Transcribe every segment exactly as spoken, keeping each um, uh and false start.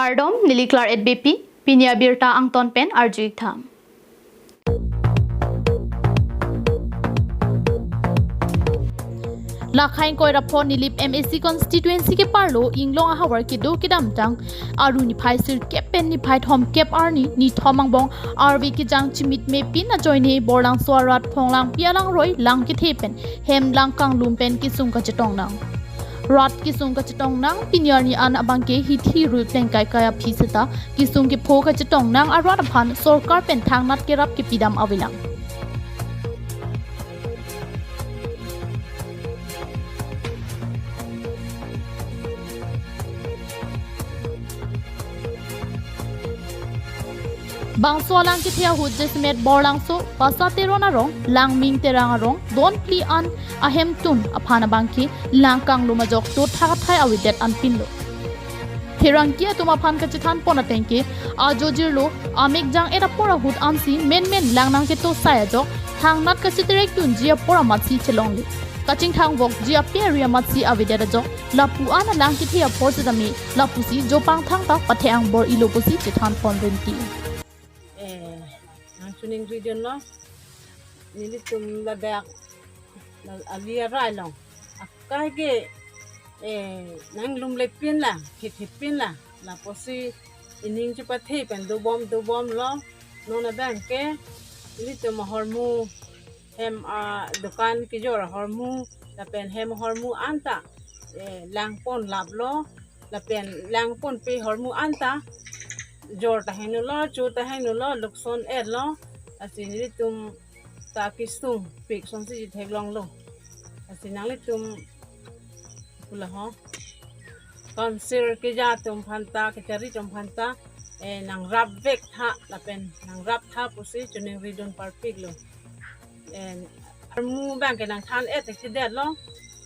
Kardom, neli Claret Beypi, pini abirta angton pen arju-ik tha. Lakha ingkoi ra pho Nilip M A C constituency ke-arlo Inglong ahavar kedo kedamtang Aru niphai sirkep pen niphai thomkep arni nithom angbong arve kejang chimit mepin ajoine Borlangso arat Phonglangpi alangroi lang kethe pen hem lang kanglum pen kesung kachetong nang. Rat kesung kachetong nang pini arni an abangke hithi rui plengkaikai aphi seta kesung kepho kachetong nang arat aphan sorkar pen thangnat kerap kepidam avelang. Bangso alang kethe ahut jasemet Borlangso, Basa Teron arong, Langming Terang arong, don phli an ahemtun aphan abangke lang kanglum ajok dothak athai avedet anpinlo. Pherangke atum aphan kachethan pon ateng ke ajo jirlo, amek jang-et apor ahut ansi menmen lang nangketo sai ajok thangnat kachiterek dunji apor amatsi chelongle. Kachingthangvokji ape ari amatsi avedet ajok lapu an alang kethe apor setame lapusi jopangthang ta pathe angbor-ilo pusi chethan pon rinti. Eh, nang choningridunlo. Nelitum ladak la ali arai along akai ke, eh, nanglumlepin la, thepthepin la, lapusi ining chepathe pen dobom dobomlo. Non abangke nelitum ahormu, hem adokan kejor ahormu, lapen hem ahormu anta, eh, lang ponlaplo, lapen lang ponpe ahormu anta jor ta henolo, cho ta henolo, lokson etlo. Lasi nelitum ta kesungpik asonsi theklonglo. Lasi nanglitum pu la ho, council keja atum aphanta, kachari atum aphanta, eh, nangrapvek tha lapen nangrap tha pusi choningridun parpiklo. Eh, ahormu abangke nangthan-et thekthedetlo.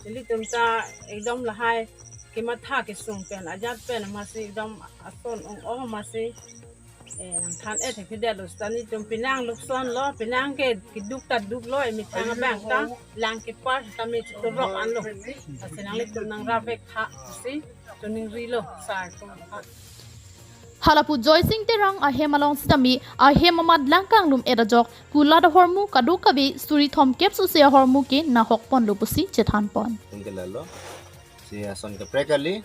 Nelitum ta ekdom lahai kematha kesung pen ajat pen amatsi ekdom ason ong-ong amatsi, eh, nangthan-et thekthedetlo. Seta nelitum penang loksonlo, penang ke keduk ta duklo, emethang abang ta lang kepar ta me chuturok anlo. Lasi nanglitum nangrapvek tha pusi choningrilo sar atum aphan. Halapu Joysing Terang ahem along setame ahem amat lang kanglum-et ajok kulat ahormu kadokave suri thomkep sose ahormu ke nahok ponlo pusi chethan pon. Tungke lalo. Si ason kaprek kali,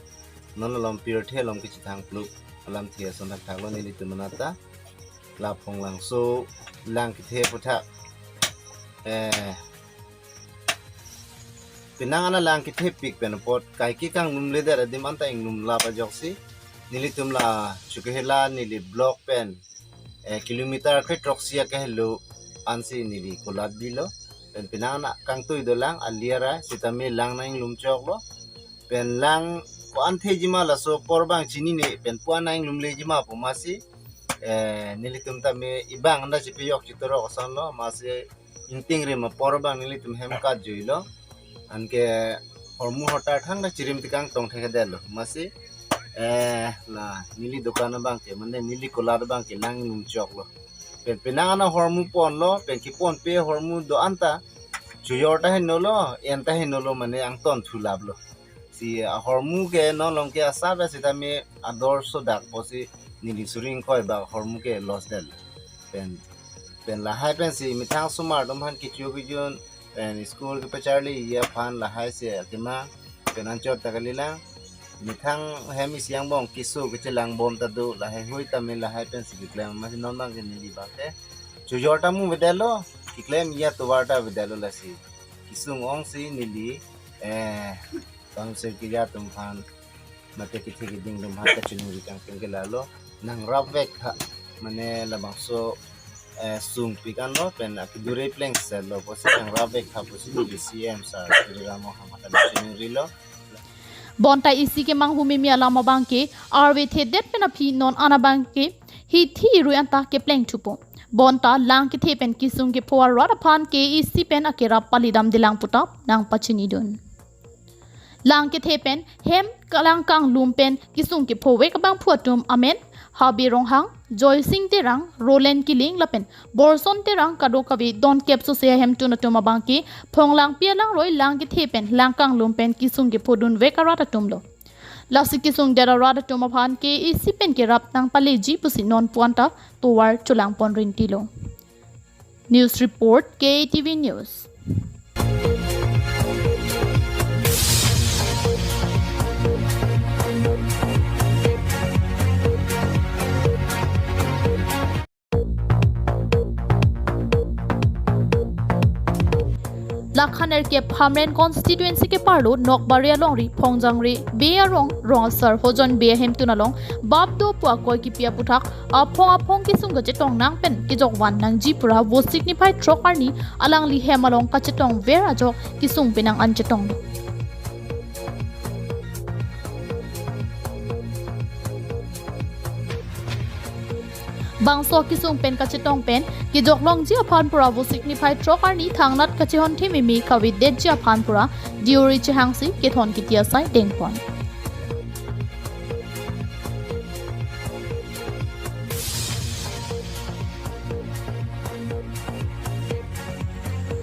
non along pirthe along kechethang plup alamthe ason thakthaklo nelitum anat ta. La Phonglangso lang kethe aphuthak, eh, penang ana lang kethepik pen apot kaike kanglumledet adim anta inglumlap ajoksi nelitum la Chokihola Nilip block pen, eh, kilometer kre throksi akehelo ansi neli kulat bilo. Pen penang ana kangtui dolang ali arai setame lang nanglum choklo. Pen lang ko-an thejima laso apor abang chinine pen pu-an nanglumlejima pu amatsi, eh, nelitum tame ibang anda chepejok chitorok asonlo, amatsi ingtingrim apor abang nelitum hem kat juilo. Anke hormu hotar thangta chirim tekang tong thekthedetlo. Amatsi, eh, la neli dokan abangke, mane neli kulat abangke lang inglum choklo. Pen penang ana hormu ponlo, pen keponpe hormu do anta chojor ta henolo, en ta henolo, mane angton thulaplo. Si ahormu ke non along ke asap ya setame ador sodak pusi neli suri ingkoi bak hormu ke loss del. Pen, pen lahai pensi methang osomar atum aphan kecho kejun, pen school kepacharliji aphan lahai si akemang, pen anchot ta kalilang. Methang hem isi angbong keso kechelangbom ta do, lahai hui tame lahai pensi keklem, amatsi non abangke neli abangke chojor ta mu avedetlo, keklem ya tovar ta avedetlo lasi. Kesung ongsi neli, eh, council keja atum aphan, mate kethe keding atum aphan kachiningri kangtung ke lalo, nangrapvek tha, mane labangso, eh, sungpik anlo, pen akedure plengsetlo pusi nangrapvek tha pusi neli C M sir Tuliram Ronghang aphan ta chiningrilo. Bonta isi kemanghu meme alam abangke arve thedet pen aphi non an abangke hithi rui anta kepleng thupo. Bonta lang kethe pen kesung kepho arat aphan K A A C pen akerap palidamdelang pu ta nangpachinidun. Lang kethe pen hem kalang kanglum pen kesung kephovek abangphu atum amen Habe Ronghang, Joysing Terang, Roland Killing lapen Borson Terang kadokave donkep sose ahemtun atum abangke Phonglangpi alangroi lang kethe pen lang kanglum pen kesung kephodunvek arat atumlo. Lasi kesungdet arat atum aphan K A A C pen kerap nangpaleji pusi nonpu anta tovar cholangpon rintilo. News report, K A T V News. Lakhan erkep Hamren constituency keparlo Nokbare alongri Phongjangre Bey arong rong asar Hojon Bey ahemtun along bap do pu akoi kipi aputhak aphong aphong kesung kachetong nang pen kejokvan nangji pura Vosik niphai throk arni alangli hem along kachetongver ajok kesung penang an chetong. Bangso kesung pen kachetong pen kejok longji aphan pura Vosik niphai throk arni thangnat kachehon thememe kavedetji aphan pura diori chehangsi kethon kiti asai dengpon.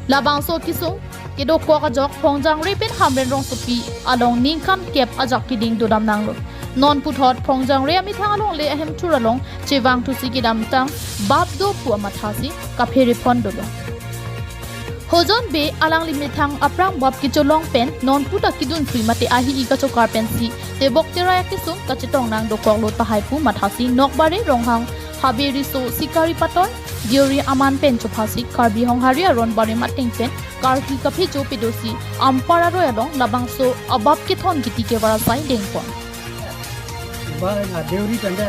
Labangso kesung kedokok ajok Phongjangre pen Hamren rongsopi along ningkan kep ajak keding dodam nanglo. Non puthot Phongjangre amethang alongle ahemthur along chevangthusi kedamtang bap do pu amathasi kaphere pon dolo. Hojon Bey alangli methang aphrang bap kecholong pen non puta kedun free mate ahi-i kachokar pensi Tebok Terai akesung kachetong nang dokoklo tahai pu mathasi Nokbare Ronghang Habe Riso Sikari Patoi Diori aman pen chophasi Karbi Honghari aron barim ateng pen karhi kaphejo pedosi ampar aroi along labangso abap kethon kiti kevar asai dengpon. Ba na deuri kanda,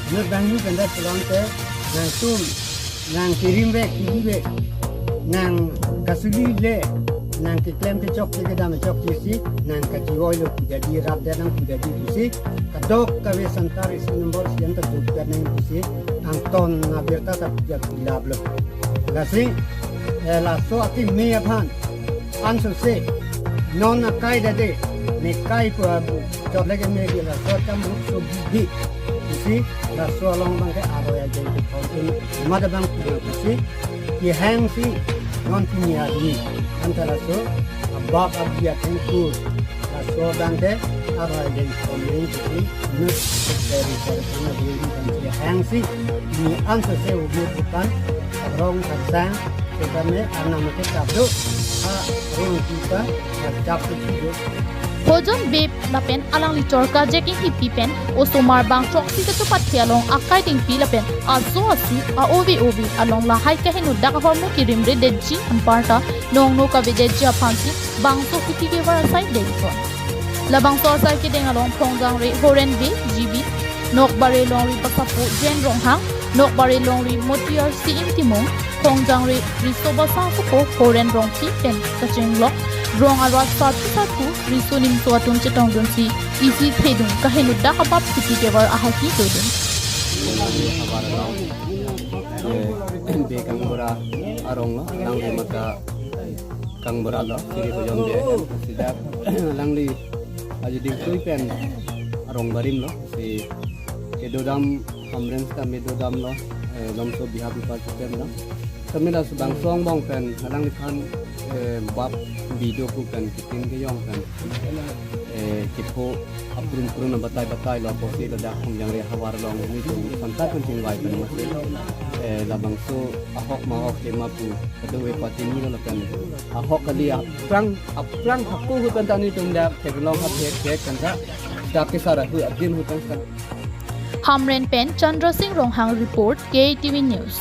nur bangni kanda pulang ke, nang sum, nang kirim ve, kidi ve, nang kasuli le, nang keklem kechok ke kedam chok ke si, nang kachivoilo pu jadi rap de nang pu jadi pusi, kadokave Santa isi nombor sian ta duk de nang pusi, angton na birta ta puja pilap lo. Lasi, eh, laso akimi aphan, ansose, non akai dade, ne kai pu abu, chot lagi me di laso kam ruk so bidi, pusi, laso along bangke aroi ajeng kethon un, mada bang punya pusi, kehangsi, non punya di, anta laso, abap abi athengkur, laso bangke, aroi ajeng kethon un pusi, nut, seri seri sama diri bangke hangsi, ni ansose umur bukan, rong kasang, Sekame anam ke kabdo, ha, rong kita, ha, chap ke kido. Hojon Bey lapen alangli chorka Jeki Hipi pen, osomar bang throksi kachepathe along akai dingpi lapen, aso asu, a-ove ove, along lahai kaheno dak ahormu kirimre detji anparta, nongno kavedetji aphansi, bangso kiti kevar asai dengpon. Labangso asai kedeng along Phongjangre Horen Bey, G B, Nokbare longri basapo Jen Ronghang, Nokbare longri Motiar Siim Timung, Phongjangre Riso Basa Suko Horen Rongpi pen kachenglok, rong arat sarpi sarpo, riso nimso atum chetongdunsi, isi thedung kaheno dak abap kiti kevar ahaki dodun. Eh, Bey Kangbura arong lo, alangli maka Kangbura lo, siri Hojon Bey, sida alangli aji dingtui pen arong barim lo, si kedodam Hamren sita me dodam lo, eh, lomso biha bipa chipen lo. Kami la subang song bong pen, alangli khan, eh, bap video pu pen, kitin kejong pen. Eh, kipho apurun purun batai batai lo, posi lo dak Phongjangre havar along ni tu santai pun chingvai pen masi. Eh, labangso ahok ma ahok ke ma pu, kadu e pati ni lo pen. Ahok kali aphrang, aphrang haku hu pen ta ni tum dak theklong ha thek thek pen ta. Dak ke sara hu adin hu pen ta. Hamren pen Chandra Singh Ronghang report, K A T V News.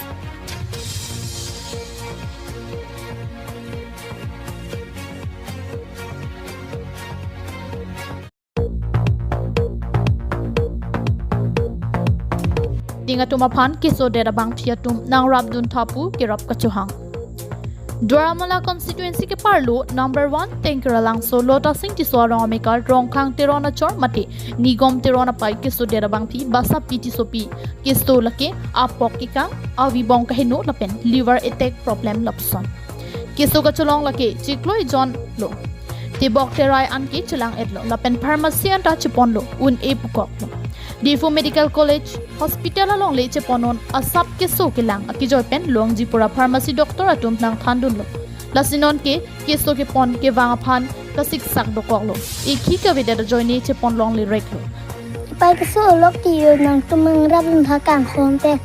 Ding atum aphan kesodet abangpi atum nangrapdun tha pu kerap kachohang. Duaramala constituency keparlo number one Tengkeralangso Lota Sing Tisso arong amekar Rongkhang Teron achor mate Nigom Teron apei kesodet abangpi Basapi Tissopi. Keso lake apok kekang, avi bong kaheno lapen liver attack problem lapuson. Keso kacholong lake chiklo ejon lo. Tebok Terai anke chelang-et lo lapen pharmacy anta chepon lo, un-e pukok lo. Diphu Medical College Hospital alongle chepon non asap keso kelang akejoi pen longji pura pharmacy doctor atum nangthandun lo. Lasi nonke keso kepon kevang aphan siksak dokoklo. Ekhi kavedet ajoine chepon longle reklo. Pai keso olok tiyo nangtum nangrap lun tha kangkhong te.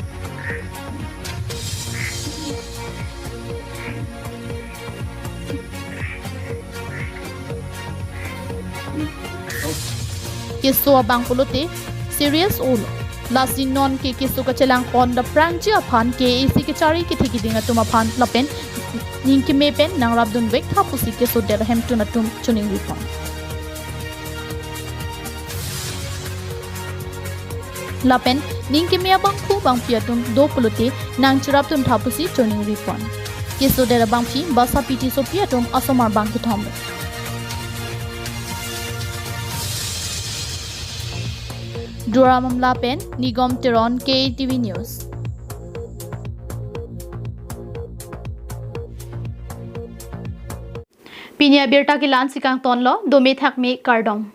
Keso abang pulote serious olo. Lasi non ke keso kachelang pon aphrangsi aphan K A A C kachari kethe keding atum aphan lapen ning keme pen nangrapdun vek tha pusi kesodet ahemtun atum choningri pon. Lapen ning keme abangphu bangpi atum do pulote nangcherapdun tha pusi choningri pon. Kesodet abangphi Basa P T sopi atum asomar bang kethom. Duar Amla pen Nigom Teron, K A T V News. Pini abirta ke la-ansi kangtonlo, dome thakme kardom.